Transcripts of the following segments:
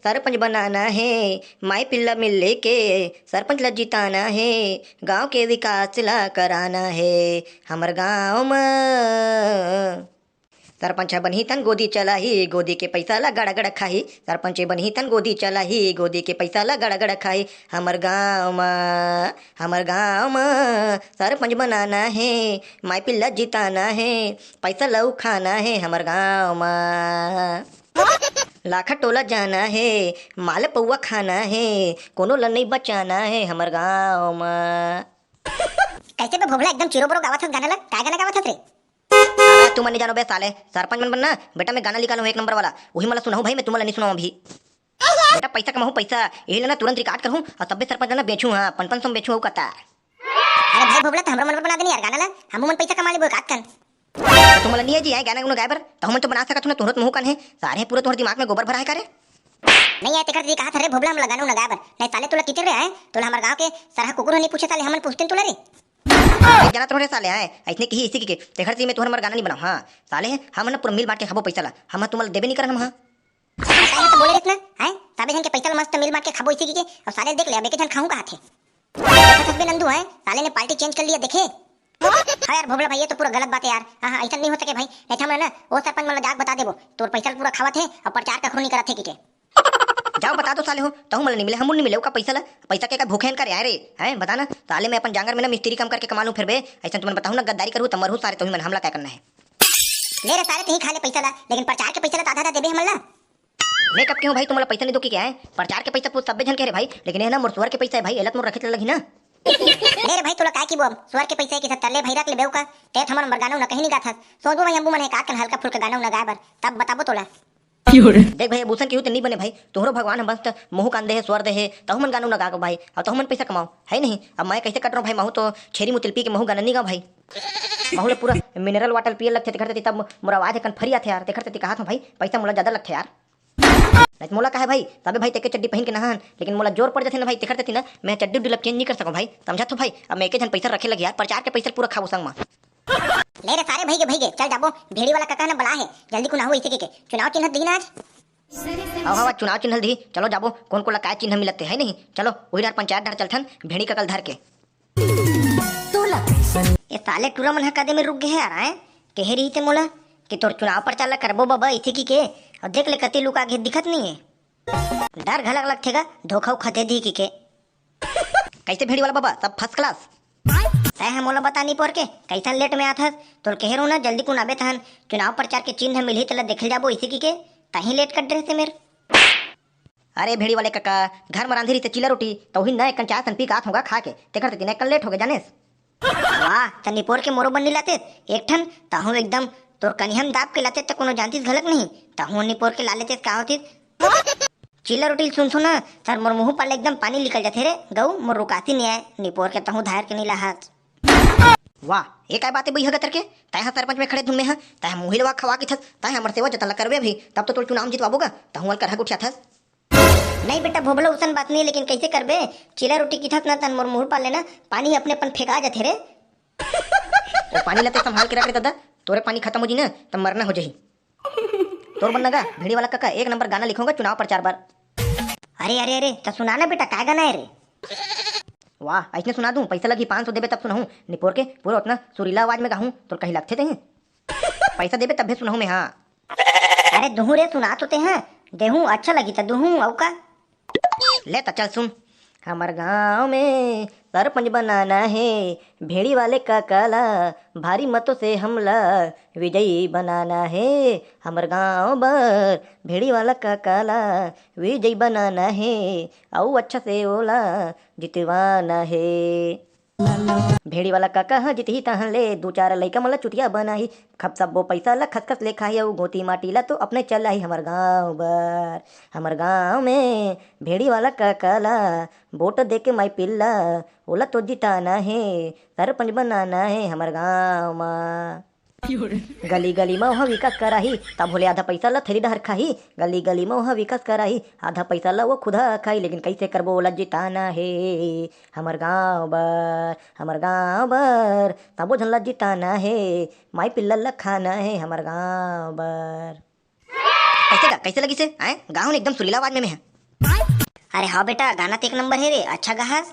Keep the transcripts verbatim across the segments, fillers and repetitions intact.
सरपंच बनाना हे, माई पिल्ला मिल के सरपंच ला जिताना हे, गांव के विकास ला कराना हे हमर गांव म। सरपंच ह बनही तन गोदी चलाही, गोदी के पैसा ला गड़गड़ खाही। सरपंच बनही तन गोदी चलाही, गोदी के पैसा ला गड़गड़ खाही। हमर गांव म, हमर गांव म सरपंच बनाना हे, माई पिल्ला जिताना हे, पैसा लऊ खाना हे हमर गांव म। लाखा टोला जाना हे, माल पौवा खाना हे, कोनो ल नइ बचाना हे हमर गांव म। कैसे बे भोभला एकदम चिरो बरो गावत हस गाना ला? काय गाना गावत हस रे? अरे तुमन नइ जानो बे साले, सरपंच मन बनना बेटा, मैं गाना निकालूं एक नंबर वाला, उही मन ला सुनाऊं भाई, मैं तुमन ला नइ सुनाऊं अभी। बेटा पैसा कमाहूं पैसा, यही ला ना तुरंत रिकॉर्ड करहूं अउ सब्बे सरपंच ला ना बेचहूं, हां, पन पन सौ में बेचहूं अउ कता। अरे भाई भोभला, त हमरो मन बर बना देनी यार गाना ला, हमू मन पैसा कमा लेबो एकाध कन। त तुमन ला नइ हे जी आय गाना गुना गाय बर, तहू मन तो बना सकत हो ना, तुहरो तो मुंह कान हे, सारे पूरा तुहर दिमाग में गोबर भरा हे का रे? नइ आय तेकर जी कहा था रे भोभला, हमला गाना उना गाय बर, नहीं साले तोला किते रे आय, तोला हमर गांव के सरहा कुकुर ह नइ पूछे साले, हमन पूछतेन तोला रे। एक जना तो रे साले आय, अइसने किही इसी के, तेकर जी मैं तुहर मर गाना नइ बनाऊं, हां। साले हमन ना पूरा मिल बांट के खाबो पैसा ला, हम तुमन ला देबे नइ करन हम, हां। अरे, तो बोले रहिस ना, हैं? सबे झन के पैसा ल मस्त मिल बांट के खाबो इसी के, अउ साले देख ले, अब एके झन खाहूं कहाथे। देखत हस बे नंदू, हैं? साले ने पार्टी चेंज कर लिया, देखे? हां यार, भोभला भाई, ये तो पूरा गलत बात हे यार। हां, हां, अइसन नइ हो सके भाई। नहीं तो हमन ना, वो सरपंच मन ला जाके बता देबो, तोर पैसा ल पूरा खावत हे, अउ प्रचार कखरो नइ करत हे, कहिके। जाओ बता दो साले हो, तहू मन ला नइ मिले, हमू ल नइ मिले, ओका पैसा ला, पैसा के का भूखे हन का रे, आय रे, हैं? बता ना, साले मैं अपन जांगर में ना मिस्त्री काम करके कमा लूं, फेर बे, अइसन तुमन बताहू ना, गद्दारी करहू, त मरहू सारे, तहू मन हमला काय करना हे? ले रे सारे, तहीं खा ले पैसा ला, लेकिन प्रचार के पैसा ला त आधा आधा देबे हमन ला। मैं कब केहूं भाई तुमला पैसा नइ दो कहिके आय? प्रचार के पैसा पूछ सब्बे झन के रे भाई, लेकिन ये ना मोर सुअर के पैसा हे भाई, एला त मोर रखे ल लगही ना। ले रे भाई, तोला काय कहिबो अब? सुअर के पैसा हे कि सत्तर ले भाई रख ले बेव का। ते हमर बर गाना उना कहीं नइ गाथस। सोचबो भाई हमू मन हे का कन हल्का फुल्का गाना उना गाय बर, तब बताबो तोला। देख भाई, अबूसन केहू त नइ बने भाई, तोहरो भगवान ह मस्त मुहू कान दे हे, स्वर दे हे, तहू मन गाना उना गाव भाई, अउ तहू मन पैसा कमाव, हे नहीं? अब मैं कैसे कट रहा हूं भाई, महू तो छेरी मुतिल पी के महू गाना नइ गाव भाई। महू ल पूरा मिनरल वाटर पिए लगथे, तेकर सेती तब मोर आवाज ह कन फरी आथे यार, तेकर सेती कहात हूं भाई, पैसा मोला जादा लगथे यार। नहीं त मोला का हे भाई, सबे भाई तेके चड्डी पहिन के नहान, लेकिन मोला जोर पड़ जाथे ना भाई, तेकर सेती ना मैं चड्डी उड्डी ल चेंज नइ कर सकंव भाई, समझत हो भाई? अब मैं एके झन पैसा रखे लगी यार, प्रचार के पैसा पूरा खाबो संग म। ले रे सारे भइगे, भइगे, चल जाबो, भेड़ी वाला कका न बला हे, जल्दी कुनाहू इसे के, के चुनाव चिन्ह दिही ना आज। हव, हव, चुनाव चिन्ह ल दिही, चलो जाबो, कोन कोन ला काय चिन्ह मिलत हे, हे नहीं? चलो, उही डार पंचायत डार चलथन, भेड़ी कका ल धर के। ए साले टूरा मन ह कदे में रुक गे हे यार, आय? कहे रही ते मोला कि तोर चुनाव प्रचार ला करबो बबा, इसे की के, अउ देख ले कति लुका गे दिखत नइ हे। डर घलक लगथे गा, धोखा उखा दे दिही की के। कैसे भेड़ी वाला बाबा, सब फर्स्ट क्लास? तैं ह मोला बता निपोर के, कैसन लेट में आथस? तोर कहे रहूं ना, जल्दी कुन आबे तहन, चुनाव प्रचार के चिन्ह मिलही तेला देखे ल जाबो इसे की के, तहीं लेट कर डरे से मेर। अरे भेड़ी वाले कका, घर म रांधी रहिसे चीला रोटी, त उही न एकन चाय सन पी के आत हों गा खा के, तेकर सेती न एकन लेट होगे जानेस। वाह, त निपोर के मोरो बर नइ लातेस एक ठन, तहूं एकदम तोर कनिहा म दाब के लातेस त कोनो जानतिस घलक नहीं, तहूं निपोर के ला लेतेस का होतिस। चीला रोटी ल सुनथों ना, त मोर मुहूं पार ले एकदम पानी निकल जाथे रे, गऊ मोर रुकासी नइ आय, निपोर के तहूं धायर के नइ लाहस। वाह, ए काय बात हे बइहा गतर के, तैं ह सरपंच में खड़े धुन में ह, तैं ह मुही लवा खवा के थस, तैं ह हमर सेवा जतन ल करबे अभी, तब तो तोर चुनाव म जितवाबो गा, तहूं अलकरहा गोठियाथस। नहीं बेटा भोभला, उसन बात नहीं, लेकिन कैसे करबे? चीला रोटी किथस ना तन मोर मुहूं पार ले ना, पानी अपने अपन फेंका जाथे रे। ओ पानी ला ते संभाल के रख रे ददा, तोरे पानी खत्म हो जी ना, त मरना हो जाही। तोर बर ना गा, भेड़ी वाला कका, एक नंबर गाना लिखों गा चुनाव प्रचार बर। अरे, अरे, अरे, त सुना ना बेटा, काय गाना हे रे? वाह, अइसने सुना दूं, पैसा लगही पाँच सौ देबे तब सुनहूं, निपोर के पूरा ओतना सुरीला आवाज में गाहूं, तोर कहीं लगथे तहीं। पैसा देबे तभे सुनहूं मैं, हां। अरे दुहूं रे, सुना तो ते हां, देहूं, अच्छा लगही त दुहूं, अउ का? ले त चल सुन। हमर गांव में सरपंच बनाना हे, भेड़ी वाले कका ला भारी मतों से हमला विजयी बनाना हे। हमर गांव बर भेड़ी वाला कका ला विजयी बनाना हे, अउ अच्छा से ओला जितवाना हे। भेड़ी वाला कका ह जितही तहन ले दू चार लइका मन ला चुतिया बनाही, खप सब्बो पइसा ला खसखस ले खाही, अउ गोती माटी ला तो अपने चलाही। हमर गांव बर, हमर गांव में भेड़ी वाला कका ला वोट दे के माई पिल्ला, ओला तो जिताना हे, सरपंच बनाना हे हमर गांव मा। गली गली म ओहा विकास कराही, तभो ले आधा पइसा ल थैली डहर खाही। गली गली म ओहा विकास कराही, आधा पइसा ल वो खुद ह खाही, लेकिन कइसे करबो ओला जिताना हे हमर गांव बर, हमर गांव बर। सबो झन ल जिताना हे, माई पिल्ला ल खाना हे हमर गांव बर। कइसे गा, कइसे लगिस हे? आय, गाहूं न एकदम सुरीला आवाज में मैं ह। अरे हाँ बेटा, गाना तो एक नंबर हे रे, अच्छा गाहस।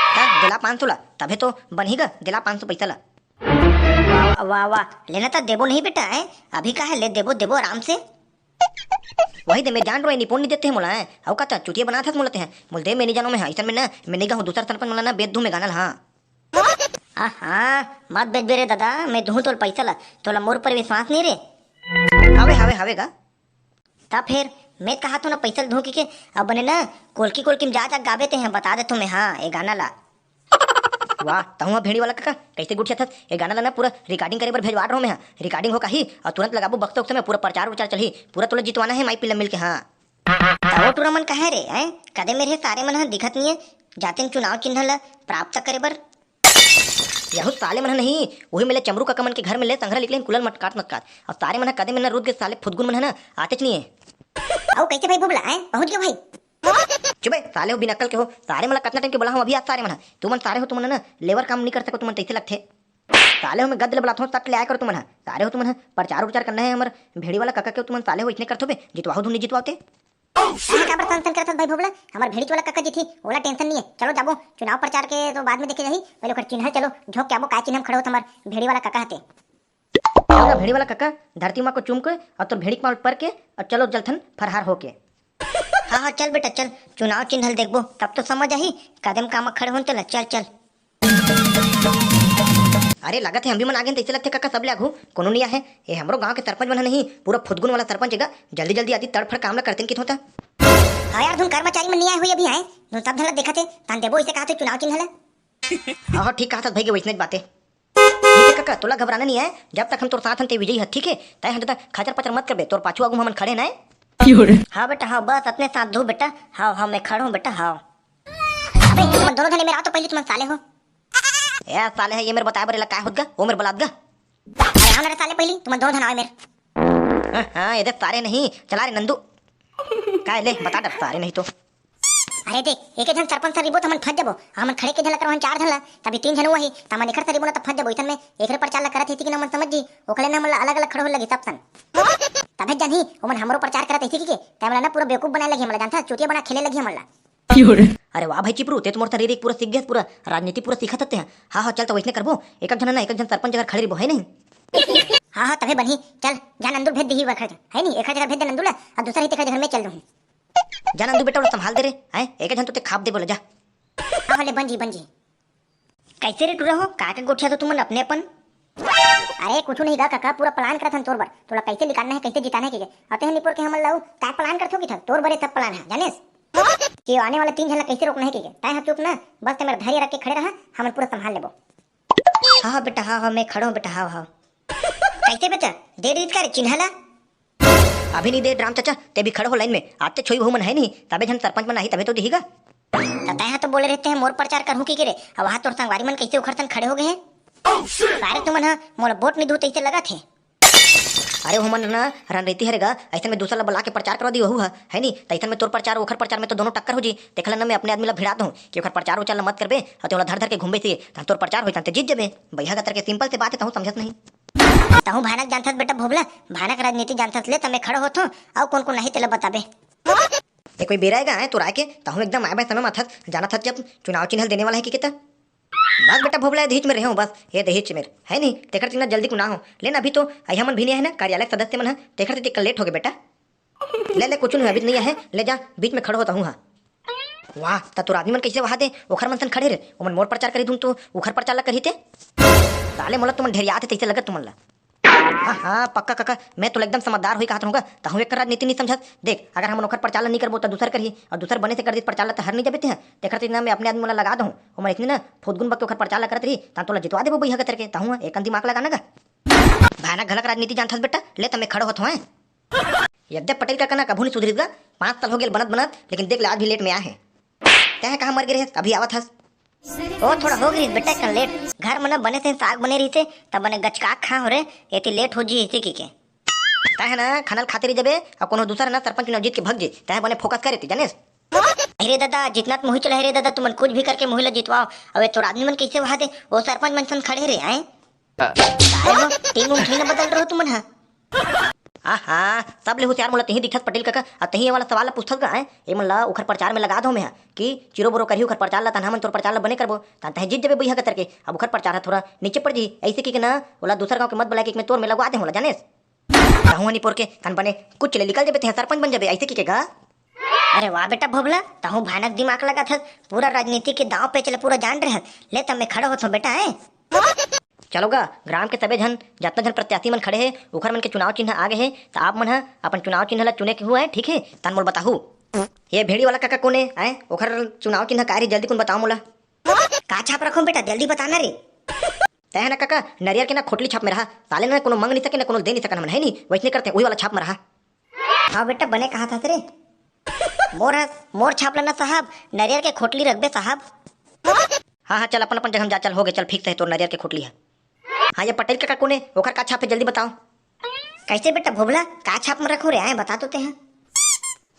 त देला पाँच सौ ला, तभे तो बनही गा, देला पाँच सौ पैसा ला। वाह, वाह, वाह, लेना त देबो नहीं बेटा, हैं? अभी का है, ले देबो, देबो आराम से। वही दे, मैं जान रहे, निपुण नहीं देते हैं मोला, हैं? अउ का त चुतिया बनात हस मोला ते हैं। मोल दे, मैं नहीं जानों मैं, हाँ, अइसन में ना, मैं नहीं गाहूँ, दूसर सरपंच मोला ना, बेच दूँ मैं गाना ला, हाँ। हाँ, हाँ, मत बेचबे रे दादा, मैं दूँ तोला पैसा ला, तोला मोर ऊपर विश्वास नहीं रे। हवे, हवे, हवे गा। त फेर मैं कहा तो ना पैसा ल धोके के, अब बने ना कोलकी कोलकी में जा जा गाबे ते हैं, बता देथों मैं, हाँ, ये गाना ला। वाह, तहूँ ह भेड़ी वाला कका, कैसे गुठिया थस? ये गाना ला ना पूरा recording करे बर भेजवात रहों मैं, हाँ। Recording हो काही, अउ तुरंत लगाबो बक्सा उक्सा में, पूरा प्रचार उचार चलही, पूरा तोला जितवाना है माई पिल्ला मिल के, हाँ। त वो टूरा मन कहाँ रे, हैं? कदे मेर हे सारे मन ह दिखत नहीं है, जातेन चुनाव चिन्ह ला प्राप्त करे बर। यहू साले मन ह नहीं, वही मेले चमरू कका मन के घर में ले संघरा निकले कुलल मटकात मटकात। अउ सारे मन ह कदे में न रुत गे साले फुदगुन मन ह ना, आतेच नहीं है। अउ कैसे भाई भोभला, हैं? पहुंच गए भाई। चुप बे, साले हो बिना अक्ल के हो। सारे मन ला कतना टाइम के बोला हूँ अभी आज सारे मन ह। तुमन सारे हो, तुमन ना लेबर काम नहीं कर सको, तुमन तैसे लगथे। साले हो मैं गद्द ले बुलात हूँ, सट ले आया करो तुमन ह। सारे हो तुमन ह, प्रचार उचार करना है हमर भेड़ी वाला कका के, तुमन साले हो इतने करथो बे, जितवाहू धुन नहीं जितवाते। अरे का परेशान करत हस भाई भोभला, हमर भेड़ीच वाला कका जी थी, ओला tension नहीं है। चलो जाबो, चुनाव प्रचार के तो बाद में देखे जाही, पहले ओकर चिन्ह चलो झोंक के आबो, काय चिन्ह में खड़े होत हमर भेड़ी वाला कका हते। चलो भेड़ी वाला कका, धरती माँ को चूम के और तोर भेड़ी के माँ पर के और चलो जलथन फरहार होके। हाँ, हाँ, चल बेटा, चल, चुनाव चिन्ह ल देखबो, तब तो समझ आही, कदम कामा खड़े होन तेला, चल, चल। अरे, लागत हे हम भी मन आगे तैसे लगथे कका, सब ले आघू कोनो नहीं आहे। ए, हमरो गांव के सरपंच मन ह नहीं, पूरा फुदगुन वाला सरपंच हे गा। जल्दी जल्दी आती, तड़फड़ काम ला करतेन किथों त। हाँ यार, धुन कर्मचारी मन नहीं आए हुए अभी आए, धुन सब झन ला देखत हे, तान देबो इसे कहा थे चुनाव चिन्ह ला। हाँ, हाँ, ठीक कहा था भाई के वैसने बातें। ठीक है कका, तोला घबराना नहीं है, जब तक हम तोर साथ हन ते विजयी हत, ठीक है? तय हम तो खचर पचर मत करबे, तोर पाछू आगू हमन खड़े ना है। हाँ बेटा, हाँ, बस अतने साथ दो बेटा। हाँ, हाँ, मैं खड़ा हूँ बेटा, हाँ। अबे, तुमन दोनों झन ए मेर आओ तो पहली, तुमन साले हो। ए साले हे, ये मेर बताए बर एला काय होत गा, वो मेर बलात गा। अरे आओ ना रे साले, पहली तुमन दोनों झन आओ ए मेर। हाँ, हाँ, ये देख सारे नहीं, चला रे नंदू। काय ले, बता डर सारे नहीं तो। अरे देख, एक झन सरपंच सर रिबो त हमन फंस जबो। हमन खड़े के झन ला करवाहन चार झन ला, तभी तीन झन हुआ ही, त हमन एकर सर रिबो ना त फंस जबो। इसन में एकरे प्रचार ला करत हे कि ना मन समझ जी, ओखले ना हमन ला अलग-अलग खड़े हो लगी सब सन। तभे जानही, ओमन हमरो प्रचार करत हे कि के, तै हमला ना पूरा बेवकूफ बनाए लगी, हमला जानथा, चूतिया बना खेले लगी हमन ला। अरे वाह भाई चिपरू, ते तो मोर शरीर एक पूरा सीख गया, पूरा राजनीति पूरा सीखत हते हैं। हाँ, हाँ, चल तो वैसने करबो, एक झन ना, एक झन सरपंच अगर खड़े रिबो, है नहीं? हाँ, हाँ, तभे बनही, चल, जा नंदू भेज दही, है नहीं, एक जगह भेज दे नंदू ला, और दूसरा ही तेकर घर में चल दूँ। जा नंदू बेटा, ओला संभाल दे रे, हैं? एक झन तो ते खाप दे बोले, जा। हाँ, ले बन जी, बन जी। कैसे रे टूरा हो, का के गोठिया तो तुमन अपने अपन? अरे कुछ नहीं गा काका, पूरा plan करत हन तोर बर, तोला कैसे निकालना है, कैसे जिताना है के। अते निपोर के हमन लाऊ, का plan करथो कि था? तोर बरे सब plan है, जानेस? कि आने वाला तीन झन ला कैसे रोकना है के। तय ह चुप ना, बस ते मेरा धैर्य रख के खड़े रहा, हमन पूरा संभाल लेबो। हाँ, हाँ बेटा, हाँ, हाँ, मैं खड़ा हूँ बेटा, हाँ, हाँ। कैसे बेटा, दे रही का रे चिन्ह ला? अभी नहीं दे राम चाचा, ते भी खड़े हो लाइन में। आते छोई बहू मन है नहीं, तबे झन सरपंच मन आही, तबे तो दिहीगा। त तैं ह तो बोले रहते हैं मोर प्रचार करहूँ की के रे, अब वहाँ तोर संगवारी मन कैसे उखड़ सन खड़े हो गए हैं। सारे तुमन ह मोला वोट नहीं दू तैसे लगा थे। अरे ओमन ना रणनीति हरे गा, ऐसन में दूसर ला बुला के प्रचार करवा दी वहू ह, है नी? त ऐसन में तोर प्रचार ओखर प्रचार में तो दोनों टक्कर हो जी। तेखर ला ना मैं अपने आदमी ला भिड़ा दूँ कि ओखर प्रचार उचार ला मत करबे, और ते ओला धर धर के घूमबे से, तहन तोर प्रचार होई, तहन ते जीत जबे। भैया का तरह के simple से बात है, तहूँ समझत नहीं। तहूँ भयानक जानथस बेटा भोभला, भयानक राजनीति जानथस ले, त मैं खड़ा होथों, अउ कौन कौन नहीं तेला बताबे। ये कोई बेरा आएगा, आए तो राय के, तहूँ एकदम आए बाय समय माथस, जानत हस जब चुनाव चिन्ह देने वाला है कि के त। बस बेटा भोभला, ये दहिच में रहे हो बस, ये दहिच में, है नहीं, तेकर तिना जल्दी कुना हो। ले ना, अभी तो आई हमन भी नहीं है ना, कार्यालय सदस्य मन है, तेकर ते लेट हो गए बेटा। ले, ले, कुछ नहीं, अभी तो नहीं है, ले जा, बीच में खड़ो होता हूँ, हाँ। वाह, त तोर आदमी मन कैसे वहा दे, ओखर मन सन खड़े रे, ओमन मोर प्रचार करी दूँ तो, ओखर प्रचार ला करही ते। साले मोला तुमन ढेरियात हे, तैसे लगत तुमन ला। हाँ, हाँ, पक्का काका, मैं तो एकदम समझदार होई कहत रहूँगा, तहूँ एक राजनीति नहीं समझत। देख, अगर हमन ओखर प्रचार ला नहीं करबो, त दूसर करही, और दूसर बने से कर दी प्रचार ला, त हर नहीं जबे ते हैं। तेखर तेना मैं अपने आदमी ला लगा दहूँ, ओमन इतने ना फुदगुन बक के ओखर प्रचार ला करत रही, त तोला जितवा देबो बइहा के तरके, तहूँ एक दिमाग लगाना गा। भाना घलक राजनीति जानथस बेटा, ले त मैं खड़ो होत हूँ। यद्यप पटेल का कहना कभू नहीं सुधरिस गा, पाँच साल हो गए बनत बनत, लेकिन देख ले आज भी लेट में आ है। तैं कहाँ मर गे रहे, अभी आवत हस? ओ, थोड़ा हो गई बेटा कन लेट। घर में ना बने से साग बने रही थे, तब बने गचका खा हो रे, एती लेट हो जी इसी की के। तैं ना खनल खाते रही जबे, और कोनो दूसर ना सरपंच चुनाव जीत के भग जी, तैं बने फोकस करे ती, जानेस? अरे दादा, जितना तो मुही चला है रे दादा, तुमन कुछ भी करके मुही ला जितवाओ। अबे तोर आदमी मन कैसे वहा दे, वो सरपंच मन सन खड़े रे, हैं? काय हो, टीम उम थोड़ी ना बदल रहो तुमन हा। आहा, सबले होशियार मोला तहीं दिखथस पटेल कका। अब तहीं ये वाला सवाल ला पूछथस गा, हैं? ये मन ला उखर प्रचार में लगा दो मैं हा, कि चिरो बोरो करही उखर प्रचार ला, तहन हमन तोर प्रचार ला बने करबो, तहन तहीं जीत जबे बइहा कतर के। अब उखर प्रचार हा थोड़ा नीचे पड़ जी, ऐसे कि के ना, ओला दूसर गांव के मत बलाय के, एक में तोर में लगवा दे होला, जानेस? कहूँ हनी पोर के, तहन बने कुछ ले निकल जबे, तहीं सरपंच बन जबे, ऐसे कि के गा। अरे वाह बेटा भोभला, तहूँ भयानक दिमाग लगाथस, पूरा राजनीति के दांव पेच ल पूरा जान रहे हस। ले तब मैं खड़ा होथों बेटा, हैं? चलो गा, ग्राम के सबे झन, जतना झन प्रत्याशी मन खड़े हे, उखर मन के चुनाव चिन्ह आ गे हे, त आप मन ह अपन चुनाव चिन्ह ल चुने के हुआ है, ठीक है? तन मोल बताहू, ये भेड़ी वाला कका कोन ए, हैं? ओखर चुनाव चिन्ह का रही, जल्दी कुन बताओ मोला। का छाप रखूं बेटा, जल्दी बताना रे। तय है ना कका, नरियर के ना खोटली छाप में रहा, साले ना कोनो मंग नहीं सके, ना कोनो दे नहीं सकन हमन, है नहीं? वैसने करते, वही वाला छाप में रहा। हाँ बेटा, बने कहा था रे। मोर ह-, मोर छाप लेना साहब, नरियर के खोटली रखबे साहब। हाँ, हाँ, चल अपन, अपन जगह में जा, चल, हो गए, चल, fix है तोर नरियर के खोटली है। हाँ, ये पटेल कका कोन ए, ओखर का छाप है, जल्दी बताओ। कैसे बेटा भोभला, का छाप में रखूं रे, आए बता तो ते हैं।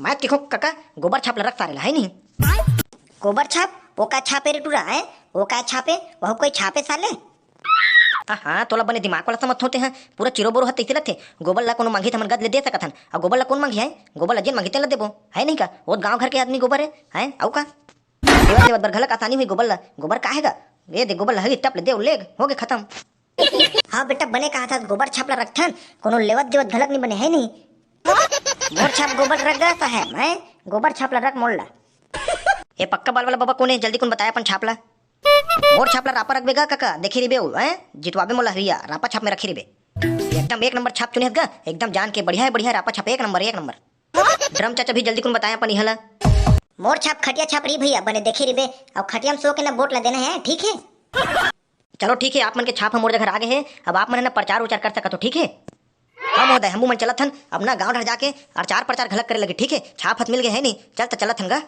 मैं देखो कका, गोबर छाप ल रख सारे ला, है नहीं? गोबर छाप? वो का छापे रे टूरा, हैं? वो का छापे? वहू कोई छापे साले? हाँ, हाँ, तोला बने दिमाग वाला समझ होते हैं, पूरा चिरो बोरो ह तैसे लगथे। गोबर ला कोनो मांगी त हमन गद ले दे सकत हन, अउ गोबर ला कोन मांगी है? गोबर ला जेन मांगी तेन ला देबो, है नहीं का? वो गांव घर के आदमी गोबर है, हैं? अउ का? देवत देवत बर घलक आसानी हुई गोबर ला, गोबर का है गा? ये दे गोबर ला, हगी टप ले दे, लेग, हो गए खत्म। हाँ बेटा, बने कहा था, गोबर छाप ला रखथन, कोनो लेवत देवत घलक नहीं बने, है नहीं? मोर छाप गोबर रख गा साहब, हैं? गोबर छाप ला रख मोर ला। ए पक्का बाल वाला बाबा कोन ए? जल्दी कुन बताए अपन छाप ला। मोर छाप ला रापा रखबे गा कका, देखी रिबे ओ, हैं? जितवाबे मोला हरिया, रापा छाप में रखी रिबे। एकदम एक नंबर छाप चुने हस गा, एकदम जान के बढ़िया है, बढ़िया है, रापा छाप एक नंबर, एक नंबर। ड्रम चाचा भी जल्दी कुन बताए अपन इहला। मोर छाप खटिया छाप रही भैया, बने देखी रिबे, अब खटिया में सो के ना वोट ला देना है, ठीक है? चलो ठीक है, आप मन के छाप ह मोर जगह आ गए है, अब आप मन ह ना प्रचार उचार कर सकत हो, ठीक है? हाँ महोदय, हमू मन चलत हन, अब ना गांव डहर जाके अरचार प्रचार घलक करे लगी, ठीक है? छाप हथ मिल गए है नहीं, चल त चलत हन गा।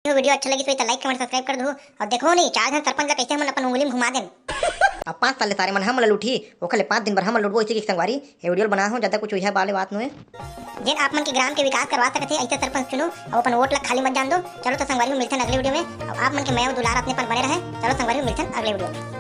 वीडियो अच्छा लगी तो like comment subscribe कर दो, और देखो नहीं चार झन सरपंच ला कैसे हमन अपन उंगली में घुमा देन। अब पाँच साल ले सारे मन हमन ला लूटी, ओखर ले पाँच दिन बर हमन लूटबो, इसी की संगवारी। ये वीडियो बना हो, ज्यादा कुछ उइहा बाले बात नोहे। जेन आप मन के ग्राम के विकास करवा सकत हे, ऐसे सरपंच चुनो, अउ अपन वोट ला खाली मत जान दो। चलो तो संगवारी हो, मिलथन अगले वीडियो में। अब आप मन के मया अउ दुलार अपने पर बने रहे। चलो संगवारी हो, मिलथन अगले वीडियो में।